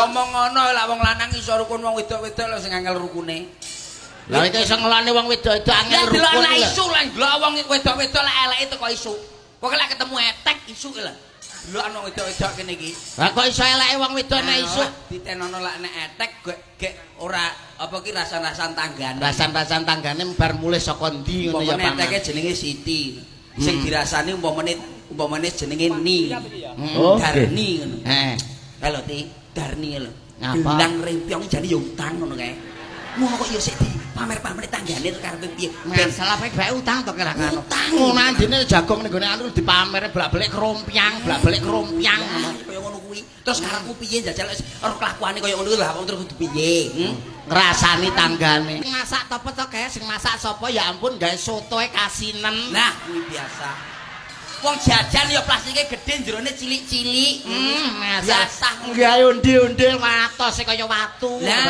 Ya omong ngono lak wong lanang iso rukun, wong wedok-wedok lho sing angel rukune. Lah, iki iso ngelokne wong wedok-wedok angel Ya delok rukun lak lho. Isuk lah, delok wong wedok-wedok lak eleke teko isuk. Pokoke lak ketemu etek isuk lho. Delok ana wedok-wedok kene iki. Lah, kok iso eleke wong wedok nek isuk? Ditenono lak nek etek gek gek ora apa ki rasan-rasan tanggane. Rasan-rasan tanggane bar mulih saka ndi ngono ya, Umpamane Paman. eteke jenenge Siti. Sing dirasani umpamane umpamane jenenge Ni. Oh, Darni ngono. Heeh. Halo Ti, Darni lho. Ngapa? Gelang rempyong jane ya utang ngono kae. Ngono kok ya sik dipamer-pamer tanggane terus karepe piye? Ben Masalah bae bae utang to kira ngono. Utang. Ngono andine jagong ning gone anu dipamer bolak-balik krompyang, bolak-balik krompyang ngono. Kaya ngono kuwi. Terus karepmu piye jajal wis ora kelakuane kaya ngono kuwi lha wong terus kudu piye? Hmm? Ngrasani tanggane. Masak to to kae sing masak sapa, ya ampun, gawe sotoe kasinen. Nah, kuwi biasa. Wong jajan ya plastike gedhe, jerone cilik-cilik. Masak. Biasa. Gawe onde-onde watos kaya watu. Lah,